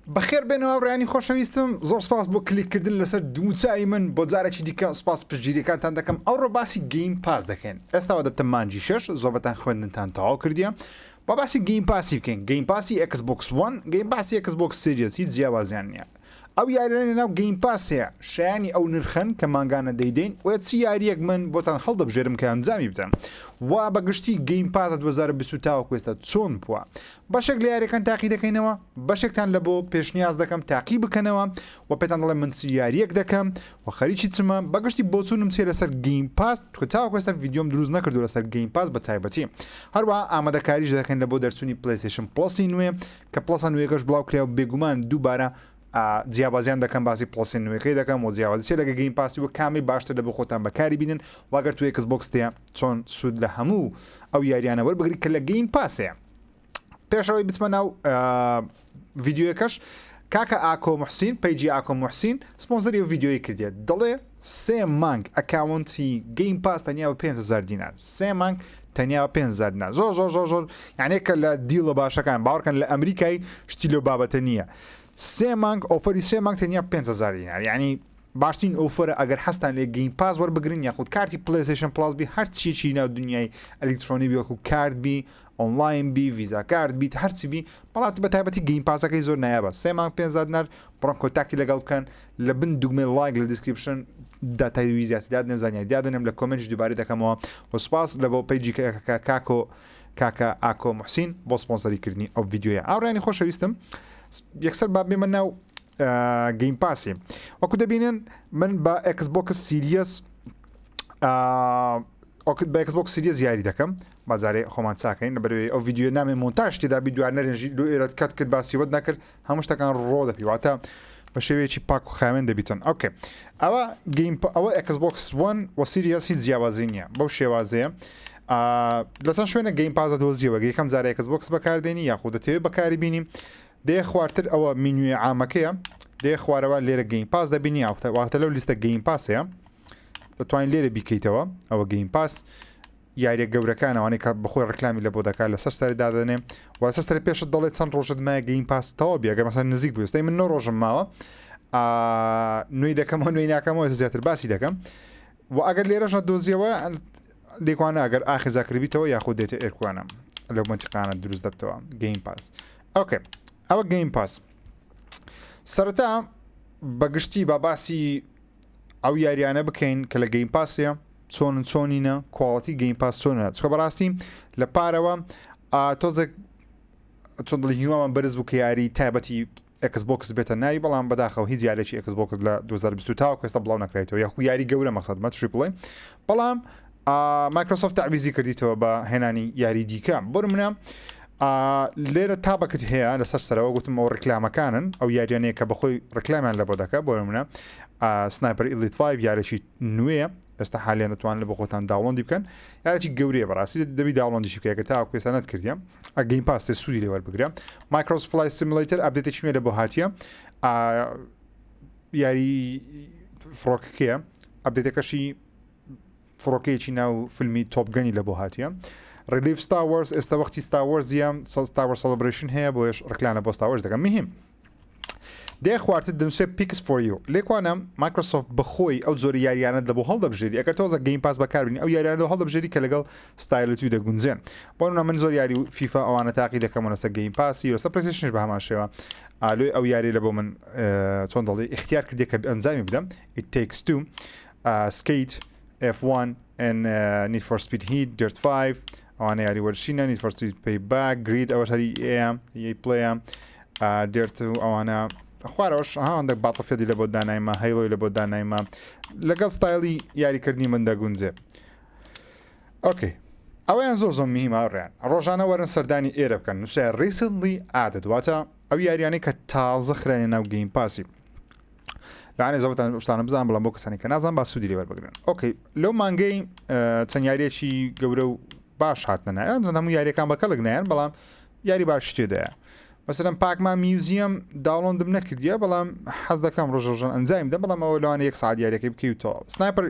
بەخێر بێنەوە هاوڕێیانی خۆشەویستم زۆر سپاس بۆ کلیک کردن لەسەر دووچوی من بۆ جارێکی دیکە سپاس پشتگیریەکانتان دەکەم ئەوڕۆ باسی Game Pass دەکەین ئێستاوە دەبتە مانگی شەش زۆربەتان خوێندنتان تەواو کردیە با باسی Game Pass ی بکەین Game Pass ی Xbox One Game Pass ی Xbox Series هیچ جیاوازیان نییە ئەو یاریانە لەناو Game Pass هەیە شایانی ئەو نرخەن کە مانگانە دەیدەین وە چ یاریەک من بۆتان هەڵدەبژێرم کە ئەنجامی بدەم و بە گشتی Game Pass 2020 تاوەکو ئێستا چۆن بووە بەشێک لە یاریەکان تاقی دەکەینەوە بەشێکتان لە بۆ پێشنیاز دەکەم تاقی بکەنەوە و پێتان دەڵێم من چ یاریەک دەکەم و خەریکی چمە بەگشتی بۆچوونم چیە لەسەر Game Pass چونکە تاوەکو ئێستا ڤیدیۆم دروست نەکردو لەسەر Game Pass بە تایبەتی هەروەها ئامادەکاریش دەکەین لە بۆ دەرچوونی PlayStation Plus ی نوێ کە Plus ە نوێکەش بڵاو کرا و بێگومان دووبارە جیاوازیان دەکەم باسی Plus ی نوێەکەی دەکەم و جیاوازی چیە لەگە Game Pass ی و کامی باشتر لە بۆ خۆتان بەکاری بینن واگەر تو Xbox تێ چۆن سوود لە هەموو ئەو یاریانە وەربگری کە لە Game Pass ەیە پێشەوەی بچمە ناو ڤیدیۆیەکەش کاکە ئاکۆ محسین page ی ئاکۆ محسین سپۆنسەری ئەو ڤیدیۆی کردێت دەڵێ سێ مانگ account ی Game Pass تەنیا بە 5000 دینار سێ مانگ تەنیا بە 5000 دینار زۆر زۆر زۆر زۆر یانێک کە لە deal ە باشەکان باوەڕکەن لە ئەمریکای شتی لەو بابەتە نییە سێ مانگ offer ی سێ مانگ تەنیا 5000 دینار یعنی باشترین offer ە ئەگەر حەزتان لێ Game Pass وەربگرن یاخود کارتی PlayStation Plus بی هەر چیەکی ناو دنیای ئەلیکترۆنی بی وەکو کارت بی ئۆنلاین بی Visa card بیت هەرچی بی بەڵام بە تایبەتی Game Pass ەکەی زۆر نایابە سێ مانگ 5 دینار بڕۆن contact ی لەگەڵ بکەن لە بن دوگمەی ڵایک لە description داتای وی زیاتر دادنێم زانیاری دادەنێم لە comment یش دووبارەی دەکەمەوە و سوپاس لە بۆ page ی کاکۆ کاکە ئاکۆ محسین بۆ سپۆنسەری کردنی ئەو ڤیدیۆیە ئاوڕیانی خۆشەویستم یەکسەر با بێمە ناو Game Pass ی وەکو دەبینن من بە Xbox Series بە Xbox Series یاری دەکەم بازارێ خۆمان چاکەین لە بەروی ئەو ڤیدیۆ نامێ مۆنتاژ تێدا بی دوار نەرێنژی لۆ ئێرەت cut کرد باسی وەت نەکرد هەموو شتەکان ڕۆ دەپی واتە بە شێوەیەکی پاک و خاوێن دەبیتن okay ئەوە Game ئەوە Xbox One و Series هیچ جیاوازی نییە بەو شێوازەیە لەسەر شوێنە Game Pass ە دۆزیەوە یەکەم جارە Xbox بەکاردێنی یاخود دەتەوێت بەکاری بینی دێ خوارتر ئەوە مینوێ عامەکەیە دێ خوارەوە لێرە Game Pass دەبینی یاوتە واتە لەو لیستە Game Pass ەیە دەتوانین لێرە بیکەیتەوە ئەوە Game Pass یاریە گەورەکان ئەوانەی کە بەخۆی ڕکلامی لە بۆ دەکات لەسەر سەری دادەنێ و سەر سەری پێشت دەڵێت چەند ڕۆژت مایە Game Pass تەواو بێ ئەگەر مەسەن نزیک بوو ئێستا من نۆ ڕۆژم ماوە نوێی دەکەمەوە نوێی ناکەمەوە زیاتر باسی دەکەم و ئەگەر لێرەش نەدۆزیەوە لێکوانە ئەگەر ئاخر زاکربیتەوە یاخود دێتە ئێرکوانە لەو مەنتیقانە دروست دەبتەوە Game Pass okay ئەوە Game Pass سەرەتا بەگشتی با باسی ئەو یاریانە بکەین کە لە Game Pass ە چۆن چۆنینە quality Game Pass چۆنە چکە بەڕاستی لە پارەوە تۆزێک چۆن دڵی هیوامان بەرز بوو کە یاری تایبەتی Xbox بێتە ناوی بەڵام بەداخەوە هیچ یارێکی Xbox لە 2020 تاوەکو ئێستا بڵاو نەکرایتەوە یاخو یاری گەورە مەقسەدمە triple A بەڵام مایکرۆسۆفت تعویزی کردیتەوە بە هێنانی یاری دیکە بۆ منە لێرە tab ەکت هەیە لەسەر سەرەوە گوتم ئەو ڕیکلامەکانن ئەو یاریانەیە کە بەخۆی ڕیکلامیان لە بۆ دەکە بۆ منە Sniper Elite 5 یارێکی نوێ ئێستا حالیان دەتوان لە بۆ خۆتان download ی بکەن یارێکی گەورەیە بەڕاستی دەبی download یشی بکە کە تاوەکو ئێستا نەتکردیە Game Pass سوودی لێ وەربگرە Microsoft Flight Simulator update ێکی نوێ لە بۆ هاتیە یاری فڕۆکەکەیە update ەکەشی فڕۆکەیەکی ناو فیلمی Top Gun ی لە بۆ هاتیە Relive Star Wars ئێستا وەختی Star Wars ە Star Wars Celebration هەیە بۆیش ڕکلانە بۆ Star Wars دەکەم مهم دێ خوارتر دەنووسێ Picks for You لێکوانە مایکرۆسۆفت بەخۆی ئەو جۆری یاریانە لە بۆ هەڵدەبژێری ئەگەر تۆزە Game Pass بەکاربینی ئەو یاریانە لۆ هەڵدەبژێری کە لەگەڵ ستایلت و دەگونجێن بۆ نمونە من زۆر یاری و فیفا ئەوانە تاقی دەکەمەوە لەسەر Game Pass ی لەسەر PlayStation یش بە هەمان شێوە ئالۆی ئەو یاری لە بۆ من چۆن دەڵێ اختیار کردێ کە ئەنجامی بدەم It Takes Two Skate F1 and Need for Speed Heat Dirt 5 ئەوانە یاری وەرشینە Need for Speed Payback Grid ئەوەش هەری ئەیە EA Play ە Dirt و ئەوانە خوارەوەش هەندێک Battlefield ی لە بۆ دانایمە Halo ی لە بۆ دانایمە لەگەڵ ستایلی یاریکردنی من دەگونجێ okay ئەوەیان زۆر زۆر مهمە ڕێیان ڕۆژانە وەرن سەردانی ئێرە بکەن نووسە recently added واتە ئەو یاریانەی کە تازە خرایە ناو Game Pass ی لەوانەیە زۆرتان شتانە بزان بەڵام بۆ کەسانی کە نازان با سوودی لێ وەربگرن okay لەو مانگەی چەند یاریەکی گەورە و باش هاتنە نایان زۆن هەموو یاریەکان بە کەڵک نایەن بەڵام یاری باش تێدایە مەسەلەن Pac-Man Museum download م نەکردیە بەڵام حەز دەکەم ڕۆژ ڕۆژان ئەنجامی بدەم بەڵام ئەوە لەوانە یەک ساعت یاریەکەی بکەیتەوە Sniper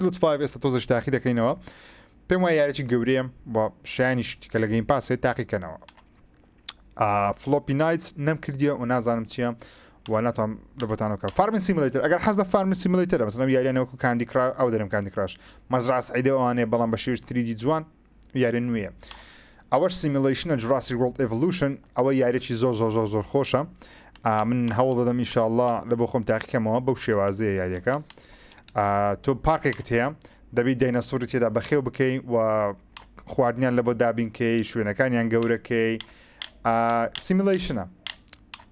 Elite 5 ئێستا تۆزەش تاقی دەکەینەوە پێم وایە یاریی گەورەیە بۆ شایانی شتی کە لە Game Pass ێ تاقیکەنەوە. Floppy Knights نەم کردیە و نازانم چییە و ناتوانم لە بۆتانەوە کە Farming Simulator ئەگەر حەز لە Farming Simulator ە مەسەلەن یاریانە وەکو Candy Crush ئەو دەرم Candy Crush مەزرعە سعیدە ئەوانەیە بەڵام بە شێوەی 3D جوان یاری نوێیە ئەوەش simulation ە Jurassic World Evolution ئەوە یاریی زۆر زۆر زۆر زۆر خۆشە من هەوڵ دەدەم ئینشاءاللە لە بۆ خۆم تاقیکەمەوە بەو شێوازەیە یاریەکە تۆ پارکێکت هەیە دەبی دەینەسوڕی تێدا بەخێو بکەی و خواردنیان لە بۆ دابینکەی شوێنەکانیان گەورەکەی simulation ە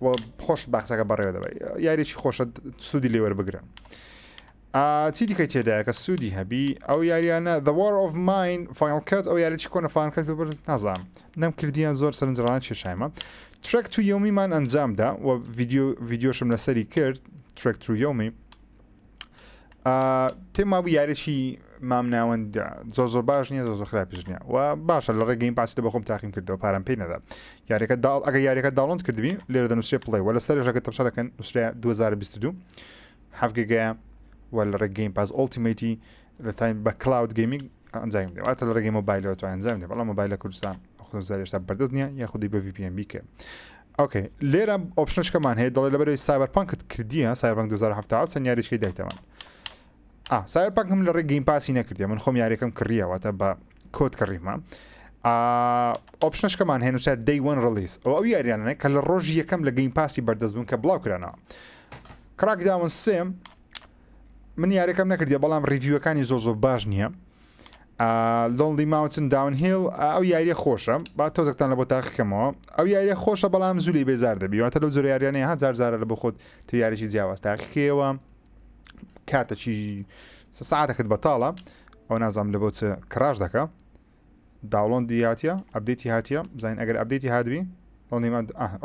و خۆش باخچەکە بەڕێوە دەبێت یاریی خۆشە سوودی لێوەربگرن چی دیکە تێدایە کە سوودی هەبی ئەو یاریانە The War of Mine Final Cut ئەو یاریی کۆنە Final Cut بر نازانم نەم کردیان زۆر سەرنجڕان کێشایمە Trek to Yomi مان ئەنجامدا و ڤیدیۆ ڤیدیۆشم لەسەری کرد Trek to Yomi پێم وابوو یاریی مامناوەند زۆر زۆر باش نییە زۆر زۆر خراپیش نییە و باشە لە ڕێگەی پاسی بە خۆم تاقیم کردەوە پارەم پێی نەدا یاریەکە داڵ ئەگە یاریەکە download کردبی لێرە دەنووسێ play وە لە سەرێژەکە تەمشا دەکەن نووسرا 2022 7 گیگایە و لە ڕێگەی Game Pass Ultimate ی لە تایم بە cloud gaming ئەنجامی بدەی واتە لە ڕێگەی مۆبایلەوە تو ئەنجام بدەی بەڵام مۆبایل لە کوردستان خۆ زار هێشتا بەردەست نییە یاخودی بە VPN بیکە okay لێرە option ەکەمان هەیە دەڵێ لەبەرەوەی Cyberpunk ت کردیە Cyberpunk 2077 چەند یاریچکەی دایتەمان ئا Cyberpunk م لە ڕێ Game Pass ی نەکردیە من خۆم یاریەکەم کڕیە واتە بە کۆد کڕیمە option ەکەمان هەیە نووسرا day one release ئەو ئەو یاریانە کە لە ڕۆژی یەکەم لە Game Pass ی بەردەست بوون کە بڵاو کرانەوە Crackdown سێ من یاریەکەم نەکردیە بەڵام review ەکانی زۆر زۆر باش نییە Lonely Mountain Downhill ئەو یاریە خۆشە با تۆزەکتان لە بۆ تاقیکەمەوە ئەو یاریە خۆشە بەڵام زولی بێزار دەبی واتە لەو زۆر یاریانەیە ها جار جارە لە بۆ خۆت تە یاریی جیاواز تاقیکەیەوە کاتەکی سەعاتەکەت بەتاڵە ئەو نازانم لە بۆ چ crash دەکە download ی هاتیە update ی هاتیە بزانین ئەگەر update ی هاتبی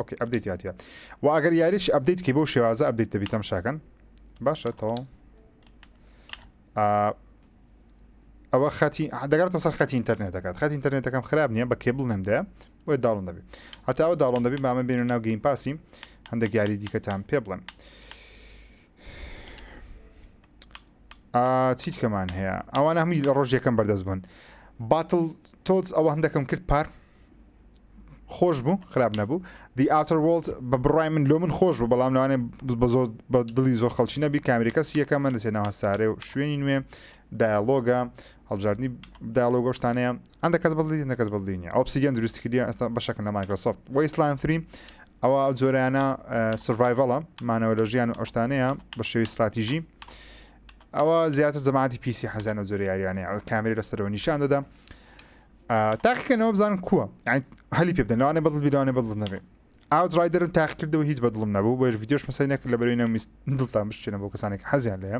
okay update ی هاتیە و ئەگەر یاریش update کەی بۆ شێوازە update دەبی تەمشاکەن باشە تەواو ئەوە خەتی دەگەڕێتە سەر خەتی ئینتەرنێت دەکات خەتی ئینتەرنێتەکەم خراپ نییە بە کێبڵ نەمدایە بۆیە download دەبی هەتا ئەوە download دەبی بامە بێنە ناو Game Pass ی هەندێک یاری دیکەتان پێ بڵێم چی دیکەمان هەیە ئەوانە هەمووی لە ڕۆژ یەکەم بەردەست بوون Battletoads ئەوە هەندێکم کرد پار خۆش بوو خراپ نەبوو The Outer Worlds بە بڕای من لۆ من خۆش بوو بەڵام لەوانێ بە زۆر بە دڵی زۆر خەڵکی نەبی کامریکە سیەکە من دەچێت ناو هەسارێ و شوێنی نوێ dialogue ە هەڵبژاردننی dialogue ۆشتانەیە هەندێک کەس بەدڵی هەندێک کەس بەدڵی نیە Obsidian دروستی کردیە ئێستا بەشەکەن لە Microsoft Wasteland 3 ئەوە ئەو جۆرەیانە survival ە مانەوە لە ژیان و ئەوشتانەیە بە شێوی استراتیژی ئەوە زیاتر جەماعەتی PC حەزیان لە جۆرە یاریانەیە ئەو کامێرە لەسەرەوە نیشان دەدا تاقیکەنەوە بزانن کووە هەلی پێ بدەن لەوانێ بەدڵ بیرانێ بەدڵ نەبێ Outriders م تاقیکردەوە هیچ بەدڵم نەبوو بۆیش ڤیدیۆش مەسەی نەکرد لە بەرەی نەویست دڵتان بشکێنە بۆ کەسانێک حەزیان لێیە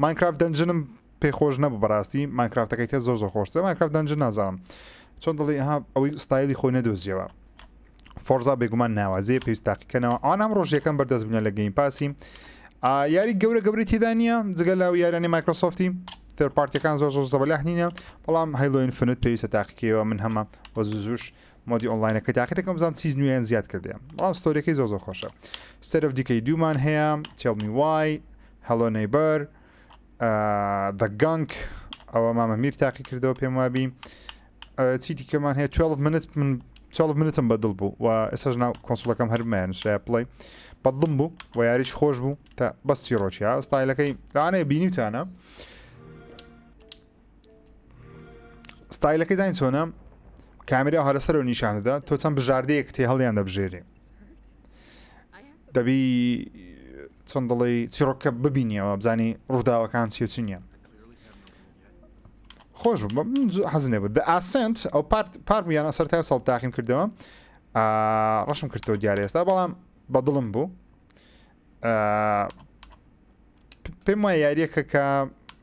Minecraft Dungeons م پێ خۆش نەبوو بەڕاستی Minecraft ەکەی تێ زۆر زۆر خۆشترە Minecraft Dungeons نازانم چۆن دڵی ها ئەوەی ستایلی خۆی نەدۆزیەوە Forza بێگومان ناوازەیە پێویست تاقیکەنەوە ئەوان هەم ڕۆژ یەکەم بەردەست بوون لە Game Pass ی یاری گەورە گەورەی تێدا نییە جگە لە یارانی Microsoft ی third party ەکان زۆر زۆر زەبەلاح نینە بەڵام Halo Infinite پێویستە تاقیکەوە من هەمە وە زوو زووش mode ی online ەکەی تاقی دەکەم بزانم چیز نوێیان زیاد کردێ بەڵام story ەکەی زۆر زۆر خۆشە State of Decay دوومان هەیە Tell Me Why Hello Neighbor The Gunk ئەوە مامە میر تاقی کردەوە پێم وابی چی دیکەمان هەیە 12 Minutes من 12 Minutes م بەدڵ بوو و ئێستاش ناو console ەکەم هەرمایان نووسرا play بەدڵم بوو و یاریش خۆش بوو تا بەس چیڕۆکیە ستایلەکەی لەوانەیە بینیوتانە ستایلەکەی زانین چۆنە کامێرا هەرە سەرەوە نیشان دەدا تۆ چەند بژاردەیەک تێ هەڵیان دەبژێری دەبی چۆن دەڵێی چیڕۆکە ببینیەوە بزانی ڕووداوەکان چی و چی نییە خۆش حەز نەبوو The Ascent ئەو پارت پار بوو یان سەرتای ساڵ تاقیم کردەوە ڕەشم کردەوە دیارە ئێستا بەڵام بەدڵم بوو پێم وایە یاریەکە کە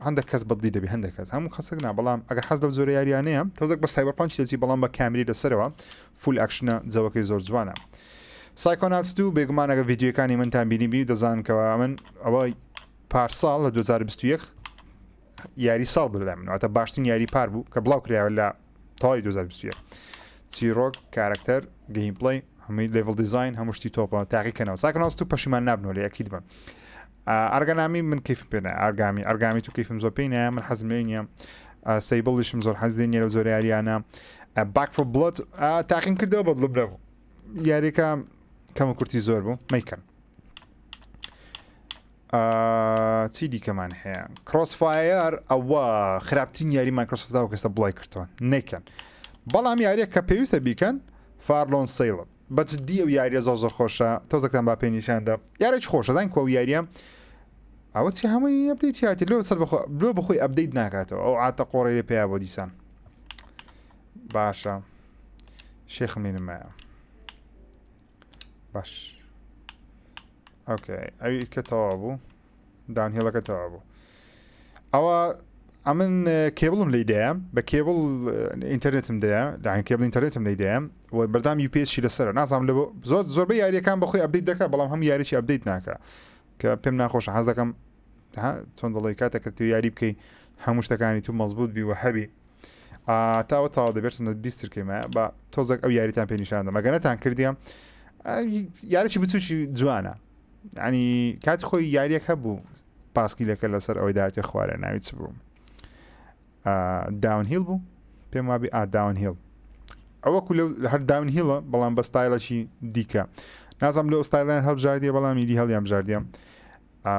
هەندێک کەس بەدڵی دەبی هەندێک کەس هەموو کەسێک نا بەڵام ئەگەر حەز لەو جۆرە یاریانەیە تۆزێک بە Cyberpunk دەچی بەڵام بە کامری لەسەرەوە full action ە جەوەکەی زۆر جوانە Psychonauts 2 بێگومان ئەگە ڤیدیۆکانی منتان بینی بی دەزان کەەوە من ئەوە پارساڵ لە 2021 یاری ساڵ بوو لای من واتە باشترین یاری پار بوو کە بڵاو کرایەوە لە تەواوی 2021 چیرۆک کارکتەر gameplay هەمووی level design هەموو شتی تۆپە تاقیکەنەوە Psychonauts 2 پەشیمان نابنەوە لە ئەکید بن Aragami من کەیفم پێ نایە Aragami Aragami two کەیفم زۆر پێی نایە من حەزم لێ نییە Sable یشم زۆر حەز لێ نییە لەو زۆر یاریانە Back 4 Blood تاقیم کردەوە بەدڵم نەبوو. یاریەکە کەمە کورتی زۆر بوو مەیکەن. چی دیکەمان هەیە CrossFire ئەوە خراپترین یاری مایکرۆسۆفت تاوەکو ئێستا بڵای کردەوە نەیکەن بەڵام یاریە کە پێویستە بیکەن Far Lone Sails ە بە جدی ئەو یاریە زۆر زۆر خۆشە تۆزەکتان با پێ نیشاندا یارێکی خۆشە زانین کو ئەو یاریە ئەوە چی هەمووی update هاتی لۆ سەر بەخۆ لۆ بەخۆی update ناکاتەوە ئەو عاتە قۆڕی لێ پێیا بۆ دیسان باشە شێخم لێ نمایە باش okay ئەوی کە تەوا بوو downhill ەکە تەوا بوو ئەوە ئەمن کێبڵم لی دەیە بە کێبڵ ئینتەرنێتم دەیە داین کێبڵ ئینتەرنێتم لی دەیە و بەردام UPS شی لەسەر نازانم لە زۆر زۆربەی یاریەکان بەخۆی update دەکات بەڵام هەم یاریی update ناکە کە پێم ناخۆشە حەز دەکەم چۆن دەڵی کاتێک کە تو یاری بکەی هەموو شتەکانی تو مەزبوط بی و هەبی تاوە تاوا دەبێت سنت 20 کەمە بە تۆزێک ئەو یاریتان پێ نیشان دەم ئەگەر نەتان کردیە یاریی بچوکی جوانە ینی کاتی خۆی یاریەک هەبوو پاسکیلەکە لەسەر ئەوەی داهاتێ خوارە ناوی چ بوو Downhill بوو پێم وابی ئا Downhill ئەوەکو لەو هەر downhill ە بەڵام بە ستایلەکی دیکە نازم لەو ستایلیان هەڵبژاردیە بەڵام ئیدی هەڵیان بژاردیە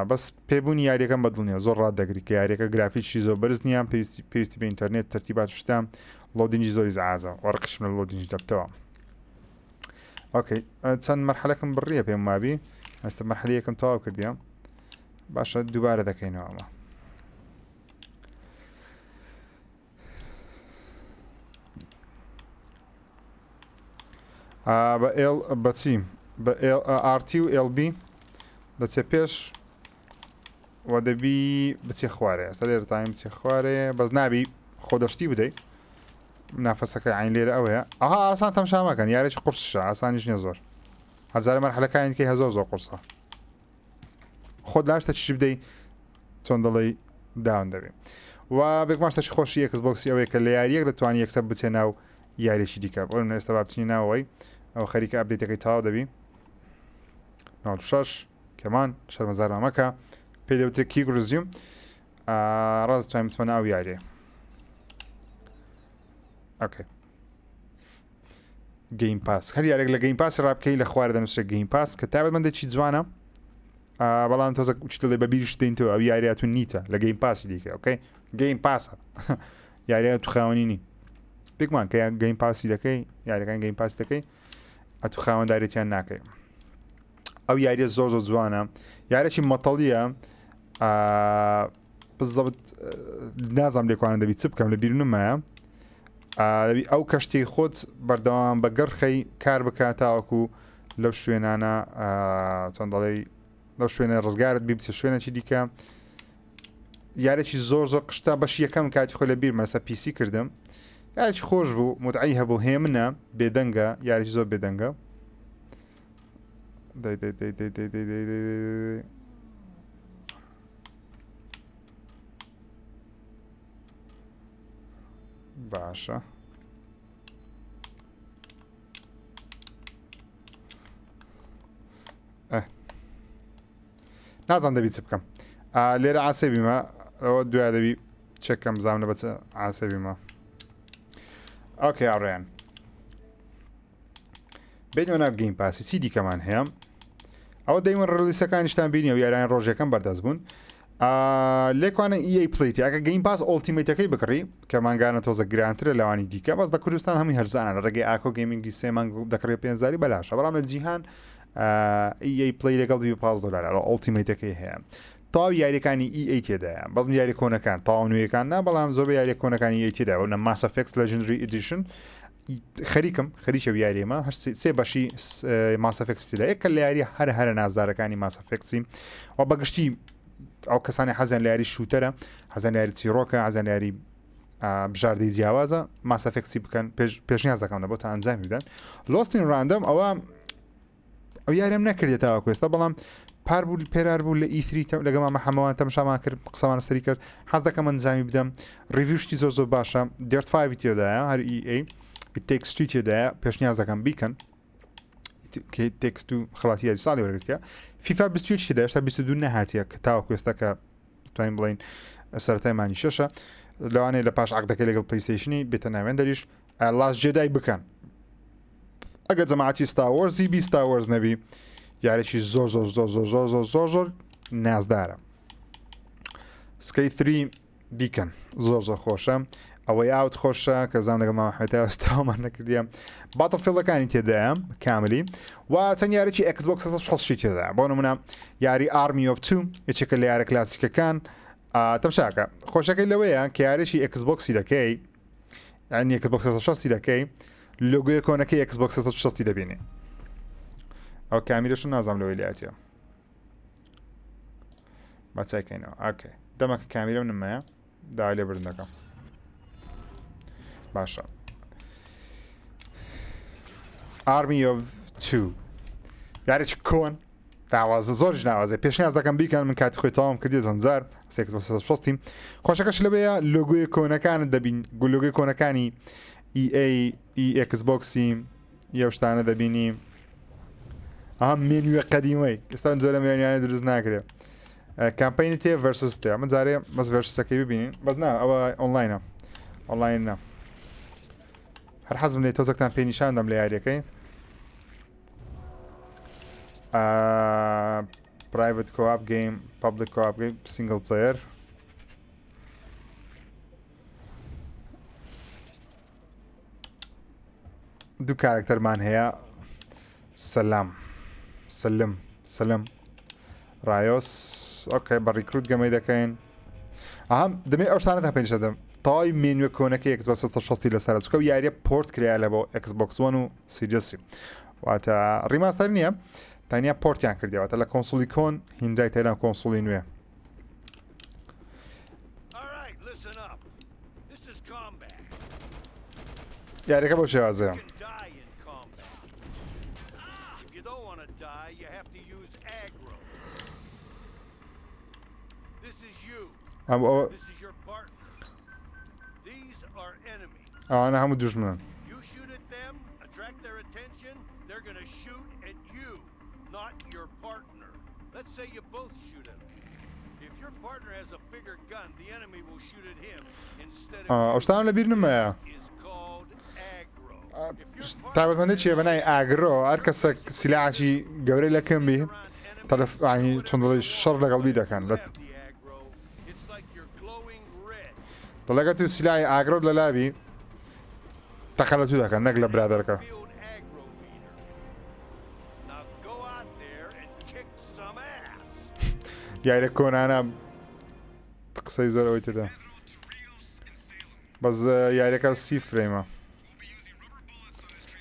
بەس پێبوونی یاریەکەم بەدڵ نیە زۆر ڕات دەگری کە یاریەکە گرافیکی زۆر بەرز نییە پێویستی پێویستی بە ئینتەرنێت تەرتیبات شتە loading ی زۆری زعازە وەڕقیشم لە loading دەبتەوە okay چەند مەرحەلەکەم بڕیە پێم وابی ئێستا مەرحەلە یەکەم تەواو کردیە باشە دووبارە دەکەینەوە ئەمە بە L بەچی بە RT و LB دەچێ پێش و دەبی بچێ خوارێ ئەستا لێرە تایم بچێ خوارێ بەس نابی خۆ دەشتی بدەی نافەسەکە عین لێرە ئەوەیە ئەها ئاسان تەمشامەکەن یارێکی قورسشە ئاسانیش نیە زۆر هەرزارە مەرحەلەکانی کەی هەزۆر زۆر قورسە خۆت لاشتە چی بدەی چۆن دەڵێی down دەبی و بێگومان شتێکی خۆشی Xbox ی ئەوەیە کە لە یاریەک دەتوانانی یەکسەر بچێ ناو یاریێکی دیکە بۆ ئێستا با بچینی ناوەوەی ئەو خەریکە update ەکەی تەواو دەبی 96 کەمان شەرمەزار مامەکە پێی دەوترێت quick resume ڕاست توانیم بچمە ناو یاریە okay Game Pass هەر یارێک لە Game Pass ڕابکەی لە خوارە دەنووسرێت Game Pass کە تایبەتمەندێکی جوانە بەڵام تۆزە چ دەڵێ بە بیریش دێنتەوە ئەو یاریات و نیتە لە Game Pass ی دیکە okay Game Pass ە یاریات تو خاوەنی نی پێکمان کە Game Pass ی دەکەی یاریەکان Game Pass دەکەی ئەتو خاوەندارێتیان ناکەی ئەو یاریە زۆر زۆر جوانە یارێکی مەتەڵیە بزەبت نازانم لێکوانە دەبی چ بکەم لە بیر نمایە دەبی ئەو کەشتی خۆت بەردەوام بە گەڕخەی کار بکە تاوەکو لەو شوێنانە چۆن دەڵێی لەو شوێنە ڕزگارت بی بچە شوێنێکی دیکە یارێکی زۆر زۆر قشتا بەش یەکەم کاتی خۆ لە بیر مەسە PC کردم یارێکی خۆش بوو متعی هەبوو هێمنە بێدەنگە یارێکی زۆر بێدەنگە دەی دەی دەی دەی دەی دەی دەی دەی باشە نازان دەبی چ بکەم لێرە عاسێ بیمە ئەوە دوای دەبی چێکەم بزانم لە بەچ عاسێ بیمە okay ئاڕێن بینەوە ناو Game Pass ی چی دیکەمان هەیە ئەوە day one release ەکانیشتان بینی و یاران ڕۆژەکەم بەردەست بوون لێکوانە EA Play تی ئەگە Game Pass Ultimate ەکەی بکڕی کە مانگانە تۆزە گرانترە لەوانی دیکە بەس لە کوردستان هەمووی هەرزانە لە ڕێگەی ئاکۆ Gaming ی سێ مانگ دەکڕێ پێنجزاری بەلاشە بەڵام لە جیهان EA Play لەگەڵ بی 15 دلار Ultimate ەکەی هەیە تەواوی یاریەکانی EA تێدایە بەڵام یاری کۆنەکان تەواو نوێیەکان نا بەڵام زۆر بە یاریە کۆنەکانی EA تێدایە وەک Mass Effect Legendary Edition خەریکم خەریکە یاریمە هەر سێ بەشی Mass Effect تێدا یەکە لە یاری هەر هەرە نازدارەکانی Mass Effect ی و بەگشتی ئەو کەسانی حەزیان لە یاری shooter ە حەزیان لە یاری چیرۆکە حەزیان لە یاری بژاردەی جیاوازە Mass Effect ی بکەن پێشنیاز دەکەم لە بۆ تا ئەنجامی بدەن Lost in Random ئەوە ئەو یاریم نەکردێت تاوەکو ئێستا بەڵام پار بوو پێرار بوو لە E3 لەگە مامە حەمەوان تەمشامان کرد قسەمان سەری کرد حەز دەکەم ئەنجامی بدەم review شتی زۆر زۆر باشە Dirt Five تێدایە هەر EA Takes Two تێدایە پێشنیاز دەکەم بیکەن Takes Two خەڵاتی یاری ساڵی وەرگرتە فیفا 21 تێدا هێشتا 22 نەهاتیە کە تاوەکو ئێستا کە توانین بڵین سەرەتای مانگی شەشە لەوانەیە لە پاش عقدەکەی لەگەڵ PlayStation ی بێتە ناوێن دەریش Last Jedi بکەن. ئەگەر جەماعەتی Star Wars ی بی Star Wars نەبی یاریی زۆر زۆر زۆر زۆر زۆر زۆر زۆر زۆر نازدارە. Skate 3 بیکەن زۆر زۆر خۆشە ئەوەی ئاوت خۆشە کە زان لەگەڵ مامەحمەتاومان نەکردیە Battlefield ەکانی تێدایە کاملی و چەند یاریی Xbox 360 تێدا بۆ نمونە یاری Army of Two یەکێکە لە یارە کلاسیکەکان تەمشاکە خۆشەکەی لەوەیە کە یاریی Xbox ی دەکەی یعنی Xbox 360 دەکەی لۆگۆی کۆنەکەی Xbox 360 دەبینی ئەو کامیرەشم نازانم لەوەی لاتیە با چایکەینەوە okay دەمەکە کامیرەم نمایە داوای لێ بردن دەکەم باشە Army of Two یاریی کۆن ناوازە زۆر ناوازە پێشنیاز دەکەم بیکەن من کاتی خۆی تەواوم کردی زەنجار سێکس بە شەستیم خۆشەکەش لەوەیە لۆگۆی کۆنەکانت دەبین گولۆگەی کۆنەکانی EA Xbox ی یەو شتانە دەبینی ئەها مێنوێ قەدیمەی ئێستا جۆرە مێنیانە دروست ناکرێ campaign ی تێ versus تێ من جارێ بەس versus ەکەی ببینین بەس نا ئەوە ئۆنلاینە ئۆنلاین نا هەر حەزم لێ تۆزەکتان پێ نیشان دەم لە یاریەکەی private co-op game public co-op game single player دوو کارکتەرمان هەیە سەلام سلم سلم ڕایۆس okay بە recruit گەمەی دەکەین ئەها دەمێ ئەو شتانە تا پێنج دەدەم تەواوی مێنوە کۆنەکە Xbox 360 لەسەر چکە و یاریە port کرا لە بۆ Xbox One و Series ی واتە remaster نییە تەنیا port یان کردیەوەتە لە console ی کۆن هیندای تەیران console ی نوێ یاریەکە بەو شێوازەیە. ئەوانە هەموو دوژمنن. ئەو شتانە لەبیر نمایە تایبەتمەندی چیە بە ناوی aggro هەر کەسێک سیلاحی گەورەی لە کەم بی تەلەف ینی چۆن دەڵێی شەڕ لەگەڵ بی دەکەن لە دەڵێگە تو سیلاحی aggro ت لەلابی تەقە لە تو دەکەن نەک لە برادەرەکە. یاریە کۆنانە قسەی زۆر ئەوەی تێدا بەس یاریەکە سی frame ە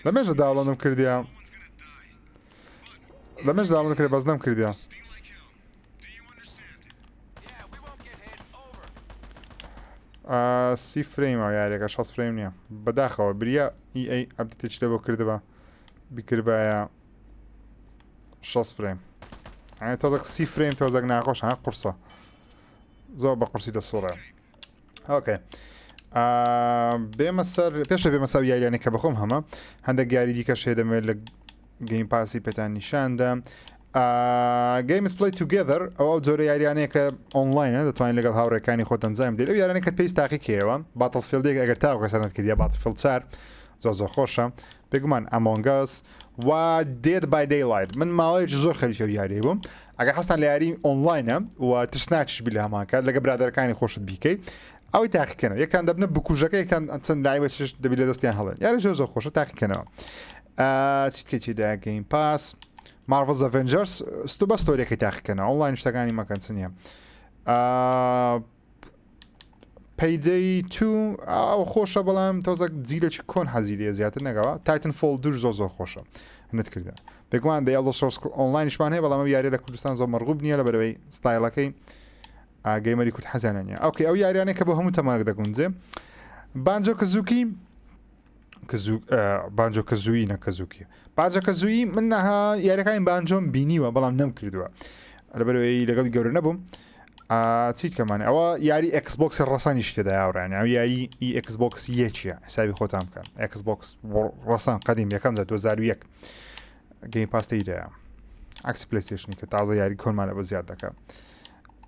لە مێژە download م کردیا لە مێژ download کرد بەس نەم کردیا سی frame ە یاریەکە 60 frame نییە بەداخەوە بریا EA update ێکی لە بۆ کردبا بکردبایە 60 frame تۆزەک سی frame تۆزەک ناخۆش ها قورسە زۆر بە قورسی دەسوڕێ okay بێمە سەر پێشە بێمە سەر یاریانە کە بەخۆم هەمە هەندێک یاری دیکە شێ دەمێت لە Game Pass ی پێتان نیشاندە games play together ئەو ئەو جۆرە یاریانەیە کە ئۆنلاینە دەتوانین لەگەڵ هاوڕێکانی خۆت ئەنجام بدەیت ئەو یاریانە کە پێویست تاقیکەیەوە Battlefield ێک ئەگەر تاوەکە سەرنت کردیە Battlefield 4 زۆر زۆر خۆشە بێگومان Among Us و Dead by Daylight من ماوەیەکی زۆر خەریکی ئەو یاریەی بووم ئەگەر حەزتان لە یاری ئۆنلاینە و ترسناکیش بی لە هەمان کات لەگە برادەرەکانی خۆشت بیکەی ئەوەی تاقیکەنەوە یەکتان دەبنە بکوژەکە یەکتان چەند لایبەشش دەبی لە دەستیان هەڵێن یاری زۆر زۆر خۆشە تاقیکەنەوە چیتکەی دا Game Pass Marvel's Avengers ستو بە story ەکەی تاقیکەنەوە ئۆنلاین شتەکانی مەکەن چ نییە Payday 2 ئەو خۆشە بەڵام تۆزەک جیلێکی کۆن حەزی لێ زیاتر نەگەوە Titanfall دوو زۆر زۆر خۆشە نت کردە بێگومان The Elder Scrolls Online یشمان هەیە بەڵام ئەو یاریە لە کوردستان زۆر مەرغوب نییە لە بەرەوەی ستایلەکەی gamer ی کورد حەزیانە نییە okay ئەو یاریانەی کە بۆ هەموو تەماک دەگونجێ Banjo Kazooie Banjo Kazooie نە Kazuki Banjo Kazooie من نەها یاریەکانی Banjo م بینیوە بەڵام نەم کردووە لەبەرەوەی لەگەڵ گەورە نەبووم چیت کەمانە ئەوە یاری Xbox ڕسانی شتێدا یاوڕیان ئەو یاری ئی Xbox یەکیە حسابی خۆتان بکەن Xbox ڕسان قەدیم یەکەم جار 2001 Game Pass تێیدایە عکسی PlayStation ی کە تازە یاری کۆنمانە بە زیاد دەکە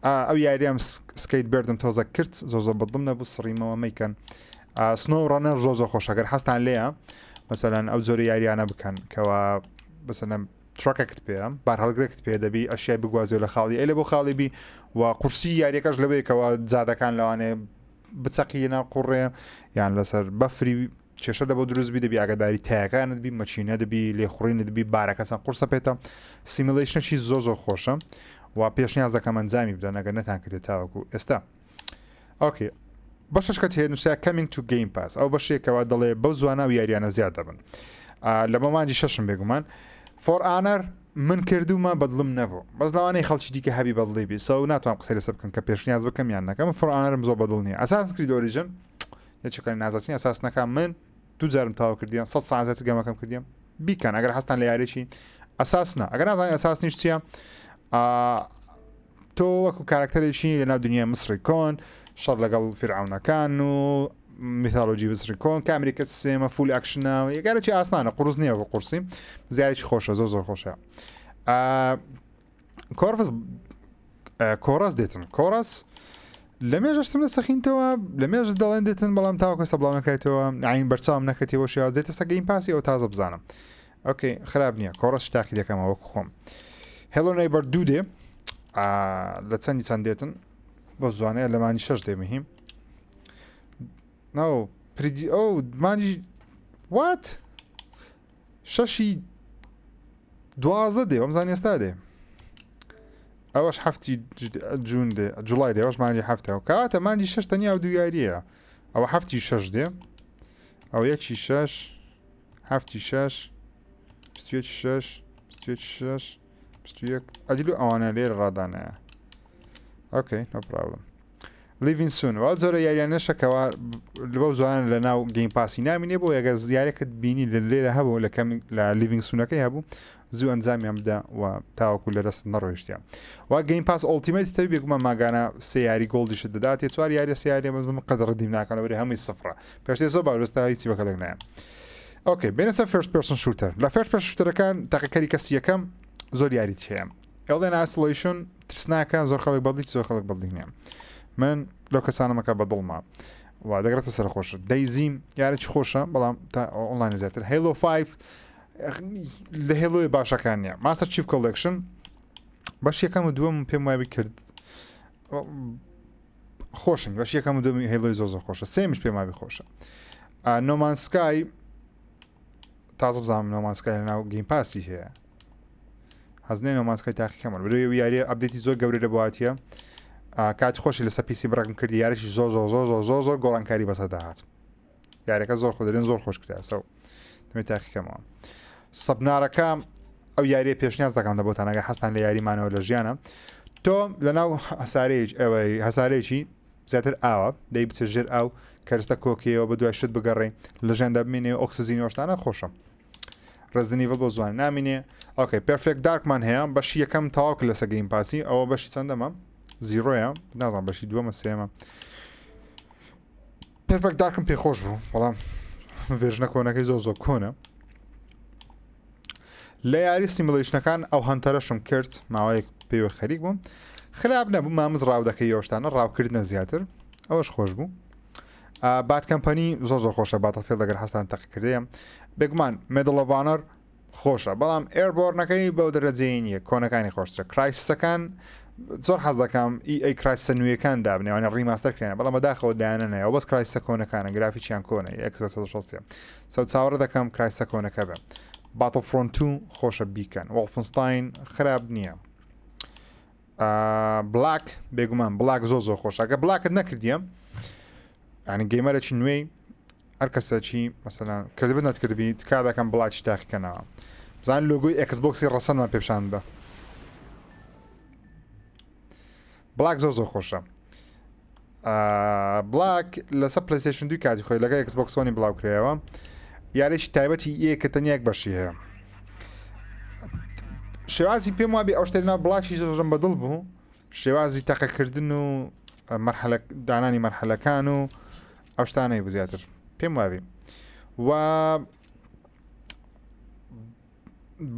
ئەو یاریام Skatebird م تۆزە کرد زۆ زۆر بەدڵم نەبوو سڕیمەوە مەیکەن SnowRunner زۆ زۆر خۆشەگەر حەستان لێیە. مەسەلەن ئەو جۆرە یاریانە بکەن کەوا بەسەلەن truck ەکت پێ بارهەڵگرێکت پێ دەبی ئەشیای بگوازیەوە لە خاڵی A لە بۆ خاڵی B و قورسی یاریەکەش لەوەیەکەوە جادەکان لەوانەیە بچەقی ناو قوڕێ یان لەسەر بەفری کێشە لە بۆ دروست بی دەبی ئاگاداری تایەکانت بی مەچینە دەبی لێخوڕینت بی بارەکە چەند قورسە پێتە simulation ەکی زۆ زۆر خۆشە و پێشنیاز دەکەم ئەنجامی بدەن ئەگەر نەتان کردێت تاوەکو ئێستا okay بەشەش کە هەیە نووسرا coming to Game Pass ئەو بەشێکەوە دەڵێ بەو زوانە و یاریانە زیاد دەبن لە مەمانجی شەشم بێگومان For Honor من کردومە بەدڵم نەبوو بەس لەوانەیە خەڵکی دیکە هەبی بەدڵی بی so ناتوانم قسەی لەسەر بکەم کە پێشنیاز بکەم یان نەکەم For Honor م زۆر بەدڵ نییە Assassin's Creed Origins یەکێکە لە نازاترین ئەساسنەکان من دوو جارم تاو کردیان 100 ساعت زیاتر game ەکەم کردیم بیکەن ئەگەر هەستان لە یاریی ئەساس نا ئەگەر نازانانی ئەساس نیش چییە تۆ وەکو کارکتەرێکی لەناو دنیای مسری کۆن شەڕ لەگەڵ فیرعونەکان و mythology مسری کۆن کامریکە سێمە full action ە یەکارێکی ئاسانە قورس نییە بە قورسی زیایکی خۆشە زۆر زۆر خۆشە Chorus Chorus دێتن Chorus لە مێژەشتم لە سەخینتەوە لە مێژ دەڵێن دێتن بەڵام تاوەکە سە بڵاو نەکرێتەوە عین بەرچاوم نەکەتیەوە شێواز دێتە سە Game Pass ی ئەو تازە بزانم okay خراپ نییە Chorus تاقی دەکەمەوە وەکو خۆم Hello Neighbor دوو دێ لە چەندی چەند دێتن بۆ زوانەیە لە مانی شەش دێ مهم ناو پریدی ئەو مانی what شەشی 12 دێ وەمزان ئێستا دێ ئەوەش هەفتی June دێ July دێ ئەوەش مانگی هەفتەوە کاتە مانگی شەش تەنیا و دوو یاریە ئەوە هەفتی شەش دێ ئەو یەکی شەش هەفتی شەش 21 شەش 21 شەش 21 ئەدیلو ئەوانە لێرە ڕادانەیە okay no problem Leaving Soon وا جۆرە یاریانەشە کەوا لەبەو زوان لە ناو Game Pass ی نامینێ بۆ یەگە زیارێکت بینی لە لێرە هەبوو لە کەم لە Leaving Soon ەکەی هەبوو زوو ئەنجامیان بدە و تاوەکو لە دەست نەڕۆیشتیان و Game Pass Ultimate تەوی بێگومان ماگانە سێ یاری Gold یشت دەداتێ چوار یاری سێ یاری بەس من قەد ڕدیم ناکەن وەری هەمووی سفرە پێشتێ زۆر باش بەستا هیچی بەکەلک نایە okay بێنە سەر first person shooter لە first person shooter ەکان تاقیکەری کەسی یەکەم زۆر یاریت هەیە Alien Isolation ترسناکە زۆر خەڵک بەدڵی زۆر خەڵک بەدڵی نییە من لەو کەسانەمەکە بەدڵمە و دەگرێتە سەر خۆشە DayZ یارێکی خۆشە بەڵام تا ئۆنلاین زیاتر Halo 5 لە Halo ی باشەکان نییە Master Chief Collection بەش یەکەم و دووەم پێم وابی کرد خۆشن بەش یەکەم و دووەمی Halo ی زۆر زۆر خۆشە سێمیش پێم وابی خۆشە No Man's Sky تازە بزانم No Man's Sky لەناو Game Pass ی هەیە حەزنێ No Man's Sky تاقیکەمە بەرەوە یاریە update ی زۆر گەورە لە بواتیە کاتی خۆشی لەسەر PC بڕگم کردی یاریی زۆر زۆر زۆر زۆر زۆر زۆر گۆڕانکاری بەسەر داهات یاریەکە زۆر خۆ دەرێن زۆر خۆش کرا so دەمێ تاقیکەمەوە Subnautica ئەو یاریە پێشنیاز دەکەم لە بۆتان ئەگەر حەستان لە یاریمانەوە لە ژیانە تۆ لە ناو هەسارەیەک ئەوەی هەسارەیەکی زیاتر ئاوە دەی بچە ژێر ئاو کەرستە کۆکەیەوە بە دوای شت بگەڕێ لە ژیاندا بمێنێ ئۆکسزین وەشتانە خۆشە Resident Evil بۆ زوان نامینێ okay Perfect Dark مان هەیە بەشی یەکەم تەواو کرد لەسەر Game Pass ی ئەوە بەشی چەندەمە Zero یە نازانم بەشی دووەمە سێمە Perfect Dark م پێ خۆش بوو بەڵام version ە کۆنەکەی زۆر زۆر کۆنە لە یاری simulation ەکان ئەو Hunter ەشم کرد ماوەیەک پێوە خەریک بووم خراپ نەبوو مامز ڕاو دەکەی یۆشتانە ڕاوکردنە زیاتر ئەوەش خۆش بوو Bad Company زۆر زۆر خۆشە Battlefield لەگەر حەستان تەقیکردەیە بێگومان Medal of Honor خۆشە بەڵام Airborne ەکەی بەو دەرەجەی نییە کۆنەکانی خۆشترە Crysis ەکان زۆر حەز دەکەم ئی ئەی Crysis ە نوێیەکان دابنێوانە remaster کرێنە بەڵام بەداخەوە دایانە نایەوە بەس Crysis ە کۆنەکانە گرافیکیان کۆنە ئێکس بە 160 so چاوەڕێ دەکەم Crysis ە کۆنەکە بێ Battlefront 2 خۆشە بیکەن Wolfenstein خراپ نییە Black بێگومان Black زۆر زۆر خۆشە گە Black ت نەکردیە ینی gamer ێکی نوێی هەر کەسێکی مەسەلەن کردبێت نەتکردبی تکا دەکەم Black ی تاقیکەنەوە بزان لۆگۆی Xbox ی ڕەسەنمان پێ پیشان بدە Black زۆر زۆر خۆشە Black لەسەر PlayStation دوی کاتی خۆی لەگە Xbox One ی بڵاو کرایەوە یاریی تایبەتی یە کە تەنیا یەک بەشی هەیە شێوازی پێم وابێ ئەو شتێک ناو Black ی زۆرم بەدڵ بوو شێوازی تەقەکردن و مەرحەلە دانانی مەرحەلەکان و ئەو شتانەی بوو زیاتر پێم وابی و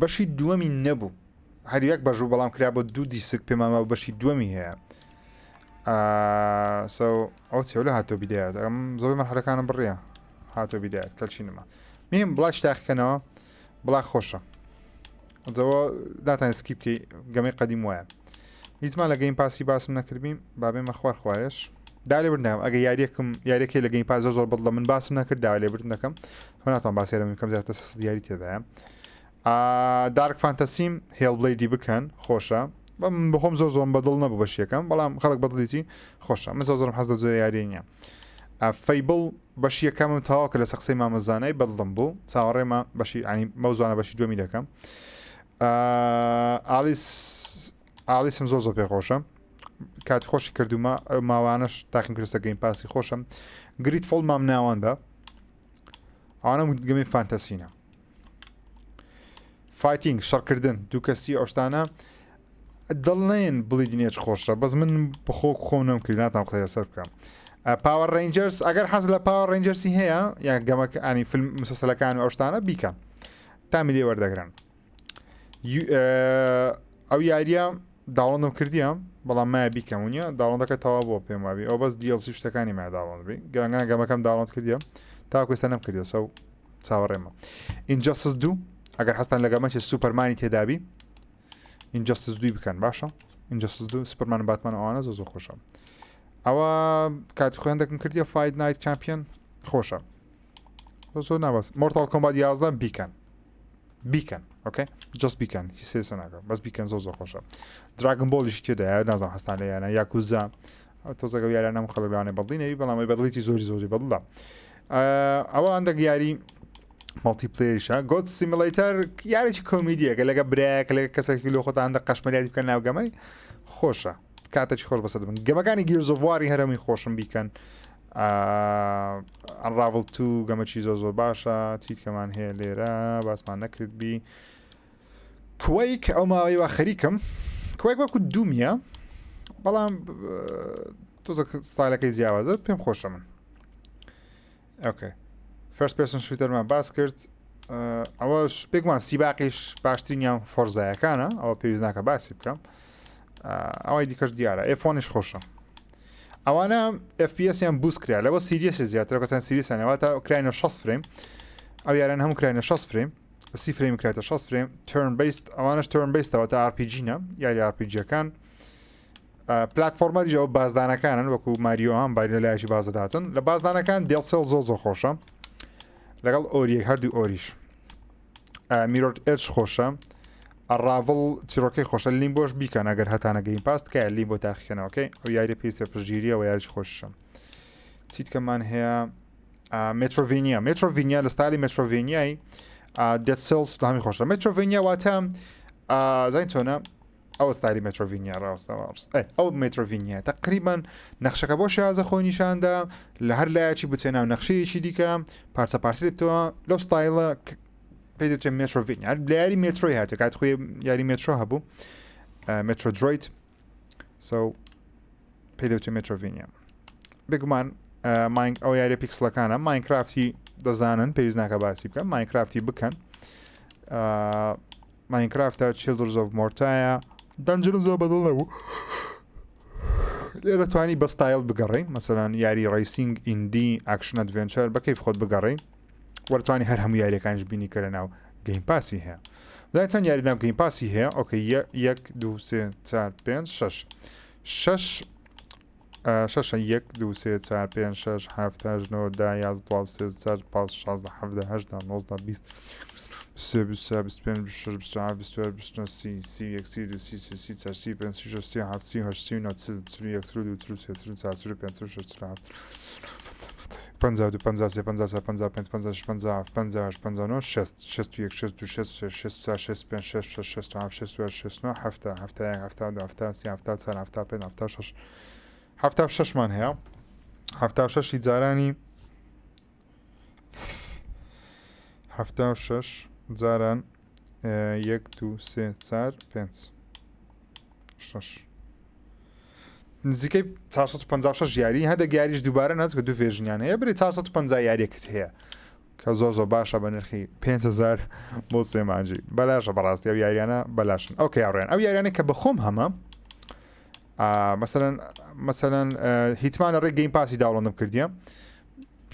بەشی دووەمی نەبوو هەر یەک بەش بوو بەڵام کرا بۆ دوو دیسک پێمانما و بەشی دووەمی هەیە so ئەو چێ لە هاتۆ بیدایەت ئەم زۆر مەرحەلەکانم بڕیە هاتۆ بیدایەت کەلچی نما. میم بڵاش تاقیکەنەوە بڵا خۆشە جەوە داتان skip بکەی گەمەی قەدیم وایە هیچمان لە Game Pass ی باسم نەکردبین بابێمە خوار خوارێش دا لێ بردنەکەم ئەگە یاریەکم یاریەکەی لە Game Pass زۆر زۆر بەدڵە من باسم نەکرد داوا لێ بردن دەکەم خۆ ناتوان باسی هەرم بکەم زیاتر 300 یاری تێدایە Dark Fantasy م Hellblade ی بکەن خۆشە بەم بەخۆم زۆر زۆرم بەدڵ نەبوو بەش یەکەم بەڵام خەڵک بەدڵیتی خۆشە من زۆر زۆرم حەز لە زۆر یاری نییە Fable بەشی یەکەمم تەواو کە لەسەر قسەی مامە زانای بەدڵم بوو چاوەڕێمە بەشی ینی بەو زوانە بەشی دووەمی دەکەم ئالیس ئالیسم زۆر زۆر پێخۆشە کاتی خۆشی کردومە ئەو ماوانەش تاقیم کردسە Game Pass ی خۆشم GreedFall مام ناوەندە ئەوانە گەمی fantasy نە fighting شەڕکردن دوو کەسی ئەوشتانە دڵنێن Bleeding Edge خۆشە بەس من بخۆ خۆم نەم کرد ناتان قسەی لەسەر بکەم Power Rangers ئەگەر حەز لە Power Rangers ی هەیە یا گەمەک ئەنی فیلم مسەسەلەکان و ئەوشتانە بیکە تامی لێ وەردەگرن ئەو یاریە download م کردیە بەڵام مایە بیکەم و نیە download ەکە تەوا بۆ پێم وابی ئەو بەس DLC شتەکانی مایە download بی گەنگان گەمەکەم download کردیە تاکو ئێستا نەم کردیە سەو چاوەڕێمە Injustice دوو ئەگەر حەستان لە گەمەچێ سوپەرمانی تێدابی Injustice دووی بکەن باشە Injustice دوو سوپەرمان و باتمان ئەوانە زۆ زۆر خۆشە ئەوە کاتی خۆیان دەکەم کردیە Fight Night Champion خۆشە زۆر نابەس Mortal Kombat 11 بیکەن بیکەن okay just بیکەن هیچ سێسە ناکەم بەس بیکەن زۆر زۆر خۆشە Dragon Ball یش تێدایە نازانم هەستان لە یانە Yakuza تۆزەگە یارانەم خەڵک لەوانێ بەدڵی نەوی بەڵام ئەوی بەدڵیتی زۆری زۆری بەدڵە ئەوە هەندێک یاری multiplayer یشە Goat Simulator یارێکی کۆمیدیەکە لەگە برایەک لەگە کەسێکی لۆ خۆتان هەندە قەشمەریاری بکەن ناو گەمەی خۆشە کاتێکی خۆش بەسەر بن گەمەکانی Gears of War ی هەرەمی خۆشم بیکەن Unravel two گەمەکی زۆر زۆر باشە چیتکەمان هەیە لێرە باسمان نەکرد بی Quake ئەو ماوەی وا خەریکم Quake وەکو Doom ە بەڵام تۆزە ستایلەکەی جیاوازە پێم خۆشە من okay first person shooter مان باس کرد ئەوەش پێکمان سیباقیش باشترینیان Forza یەکانە ئەوە پێویست ناکە باسی بکەم ئەوەی دیکەش دیارە F1 یش خۆشە ئەوانە FPS یان boost کرا لەوە series زیاتر کەسان series یان واتە کراینە 60 frame ئەو یاران هەموو کراینە 60 frame سی frame کراتە 60 frame turn based ئەوانش turn based ەوە تا RPG نە یاری RPG ەکان platformer یش ئەو بازدانەکانن وەکو ماریۆ هەم باری لە لایەکی بازدەداتن لە بازدانەکان Dead Cells زۆر زۆر خۆشە لەگەڵ Ori یەک هەردوو Ori ش Mirror's Edge خۆشە Unravel چیرۆکەی خۆشە Limbo ش بیکەن ئەگەر هەتانە Game Pass تکایە Limbo تاقیکەنەوەکەی ئەو یاریە پێویستە پشتگیریەوە یاریش خۆشە چیتکەمان هەیە Metroidvania Metroidvania لە ستایلی Metroidvania ی Dead Cells لە هەمی خۆشە Metroidvania واتە زین چۆنە ئەوە ستایلی Metroidvania ڕاستەوە ئەو Metroidvania تقریبان نەخشەکە بۆ شازە خۆی نیشاندا لە هەر لایەکی بچێ ناو نەخشەیەکی دیکە پارچە پارچە بتەوە لەو ستایلە پێی دەچێت Metroidvania لە یاری Metro ی هاتێ کات خۆی یاری Metro هەبوو Metro Dread so پێی دەوتێ Metroidvania بێگومان ماینگ ئەو یاریە پیکسلەکانە Minecraft ی دەزانن پێویست ناکە باسی بکەم Minecraft ی بکەن Minecraft ە Children of Morta یە Dungeon م زۆر بەدڵ نەبوو لێرە توانی بە ستایل بگەڕی مەسەلەن یاری racing indie action adventure بە کەیف خۆت بگەڕی وەرتوانی هەر هەموو یاریەکانش بینی کە لە ناو Game Pass ی هەیە زای چەند یاری ناو Game Pass ی هەیە okay یەک دو سێ چار پێنج شەش شەش شەشە یەک دو سێ چار پێنج شەش هەفت هەشت نۆ دە یاز دوازدە سێزدە چار پازدە شازدە حەڤدە هەژدە نۆزدە 20 سێ بیست چوار بیست پێنج بیست شەش بیست حەفت بیست هەشت بیست نۆ سی 31 32 33 34 35 36 37 38 39 40 41 42 43 44 45 46 47 52 53 54 55 56 57 58 59 60 61 62 63 64 65 66 67 68 69 70 71 72 73 74 75 76 76 مان هەیە 76 جارانی 76 جاران یەک دو سێ چار پێنج شەش نزیکەی 456 یاری هەندێک یاریش دووبارە ناچکە دوو version یان هەیە بری 450 یاریەکت هەیە کە زۆر زۆر باشە بە نرخی 5000 بۆ سێ مانجی بەلاشە بەڕاستی ئەو یاریانە بەلاشن ئەو کە یاڕێن ئەو یاریانە کە بەخۆم هەمە مەسەلەن مەسەلەن Hitman ە ڕێک Game Pass ی download م کردیە.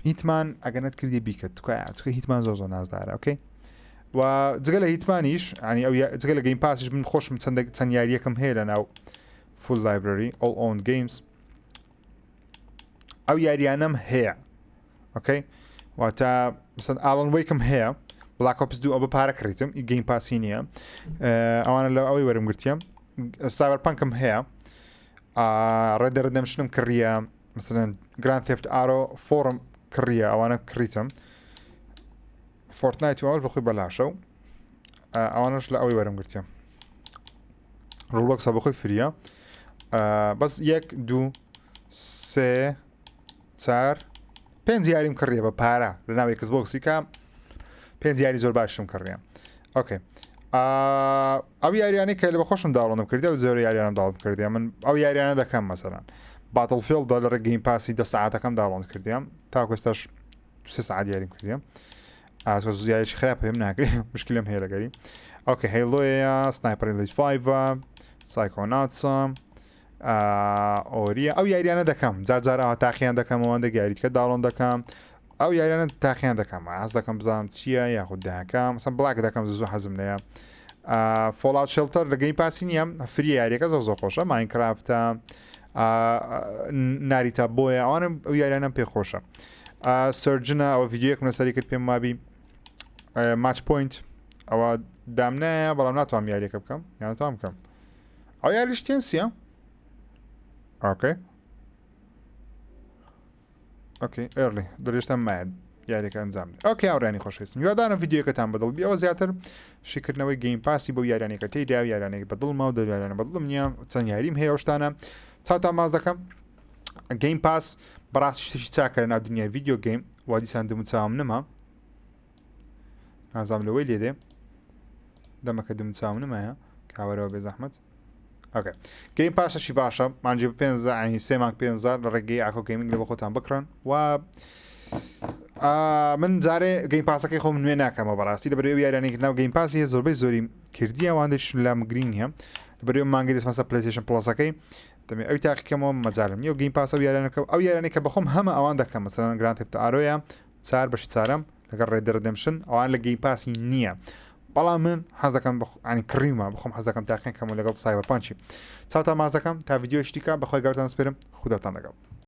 Hitman ئەگەر نەتکردی بیکە تکایە چکە Hitman زۆر زۆر نازدارە okay و جگە لە Hitman یش ینی ئەو جگە لە Game Pass یش من خۆشم چەندێک چەند یاریەکەم هەیە لە ناو full library all own games ئەو یاریانم هەیە okay واتە مثلەن Alan Wake م هەیە Black Ops دوو ئەو بە پارە کڕیتم Game Pass ی نییە ئەوانە لە ئەوەی وەرم گرتیە Cyberpunk م هەیە Red Dead Redemption م کڕیە مثلەن Grand Theft Auto four م کڕیە ئەوانە کڕیتم Fortnite و ئەوش بەخۆی بەلاشە و ئەوانش لە ئەوەی وەرم گرتیە Roblox ە بەخۆی free یە بەس یەک دوو سێ چار پێنج یاریم کڕیە بە پارە لە ناوی Xbox ی کە پێنج یاری زۆر باشم کڕیە okay ئەو یاریانەی کە لە بە خۆشم download م کردی ئەو زۆر یاریانم download کردی من ئەو یاریانە دەکەم مەسەلەن Battlefield لە ڕێگەی Pass ی دە ساعتەکەم download کردیم تاکو ئێستاش سێ ساعت یاریم کردیم ئاسۆ زیایش خراپ پێم ناکرێ مشکلم هەیە لەگەری okay Halo یە Sniper Elite 5 Psychonauts ە Ori یە ئەو یاریانە دەکەم جار جار ئەوە تاقییان دەکەمەوە هەندێک یاریتکە download دەکەم ئەو یاریانە تاقییان دەکەم حەز دەکەم بزانم چییە یاخود دەکەم مەسەن Black دەکەم زوو حەزم لێیە Fallout Shelter لە Game Pass ی نییە free یاریەکە زۆر زۆر خۆشە Minecraft ە Narita Boy ە ئەوانە ئەو یاریانم پێ خۆشە Surgeon ە ئەوە ڤیدیۆیەکم لەسەری کرد پێم وابی Match Point ئەوە دامنایە بەڵام ناتوانم یاریەکە بکەم یان توام بکەم ئەو یاریش تێنسیە okay okay early درێژتان مایە یاریەکە ئەنجام okay هاوڕیانی خۆشەویستم هیوادارم ڤیدیۆکەتان بەدڵ بی ئەوە زیاتر شیکردنەوەی Game Pass ی بۆ یاریانێکە تێیدا و یاریانێک بەدڵمە و دەریانە بەدڵم نییە چەند یاریم هەیە شتانە چاوتان ماز دەکەم Game Pass بەڕاستی شتێکی چاکە لە ناو دنیای video game وا دیسان دەموچاوم نەما نازام لەوەی لێ دێ دەمەکە دەموچاوم نمایە کاوەرەوە بێ زەحمەت okay Game Pass ەشی باشە مانجی بە پێ ینی سێ مانگ پێ لە ڕێگەی ئاکۆ Gaming لە بۆ خۆتان بکڕن و من جارێ Game Pass ەکەی خۆم نوێ ناکەمەوە بەڕاستی لە بەرەوە یاریانێک ناو Game Pass ی هەیە زۆربەی زۆری کردیە وان دەش لام گرینگ نییە بەرەوە مانگی دەستمەسە PlayStation Plus ەکەی دەمێ ئەوی تاقیکەمەوە مەجالم نییە Game Pass ە یاریانەکە ئەو یاریانەی کە بەخۆم هەمە ئەوان دەکەم مەسەلەن Grand Theft Auto یە چار بەشی چارەم لەگەڵ Red Dead Redemption ئەوان لە Game Pass ی نییە بەڵام من حەز دەکەم ینی کڕیمە بخۆم حەز دەکەم تاقیان کەم و لەگەڵ Cyberpunk ی چاوتا ماز دەکەم تا ڤیدیۆی شتیکە بەخوای گەورەتان سپێرم خوداتان لەگەڵ.